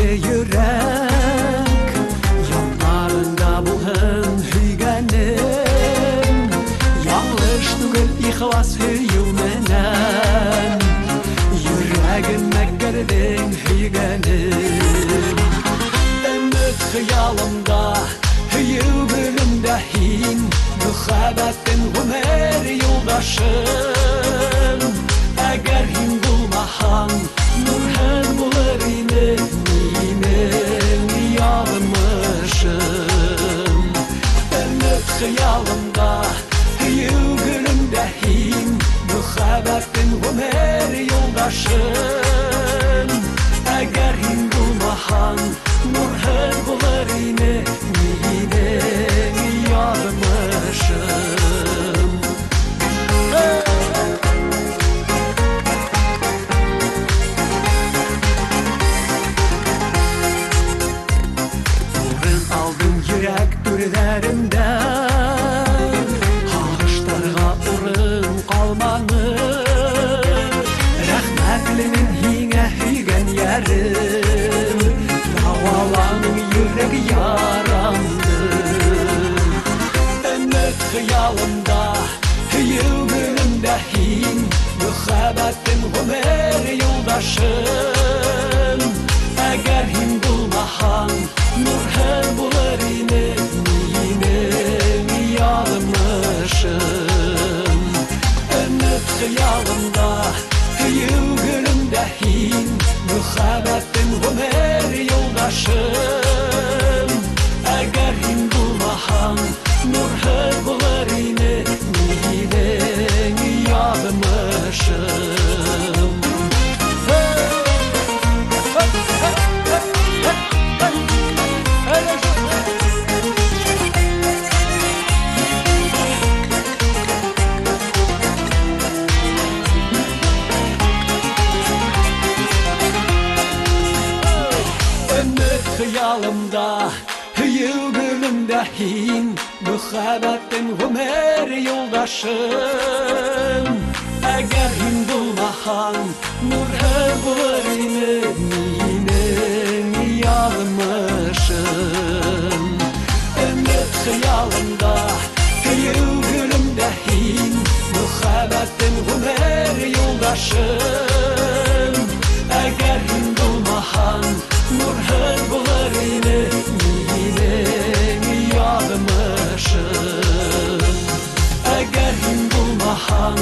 инде йөрәк. Яннарыңда булһын һөйгәнең. Яңлыш түгел ихлас һөю менән. Йөрәгемә кердең һөйгәнем. Өмет хыялымда, һөю гөлемдә һин. Мөхәббәтем ғүмер юлдашым. Әгәр һин булмаһаң, нурһыҙ булыр ине минең яҙмышым. Өмөт хыялымда, һөйөү гөлөмдә һин. Мөхәббәтем ғүмер юлдашым. Әгәр һин булмаһаң, нурһыҙ булыр ине минең яҙмышым. Урын алдың йөрәк түрҙәремдә. Һағыштарға урын ҡалманы. Рәхмәтлемен һиңә һөйгән йәрем. Дауаланың йөрәк ярамды. Өмөт хыялымда, һөйөү гөлөмдә һин. Мөхәббәтем ғүмер юлдашым. Әгәр һин булмаһаң, нурһыҙ булыр ине минең яҙмышым. Өмөт хыялымда, һөйөү гөлөмдә һин. Мөхәббәтем ғүмер юлдашым. Әгәр һин булмаһаң, нурһыҙ булыр ине минең яҙмышым. Өмөт хыялымда, һөйөү гөлөмдә һин. Мөхәббәтем ғүмер юлдашым. Әгәр һин булмаһаң, нурһыҙ булыр ине минең яҙмышым. Өмөт хыялымда, һөйөү гөлөмдә һин. Мөхәббәтем ғүмер юлдашым. Әгәр һин булмаһаң, нурһыҙ булыр ине минең яҙмышым. Әгәр һин булмаһаң,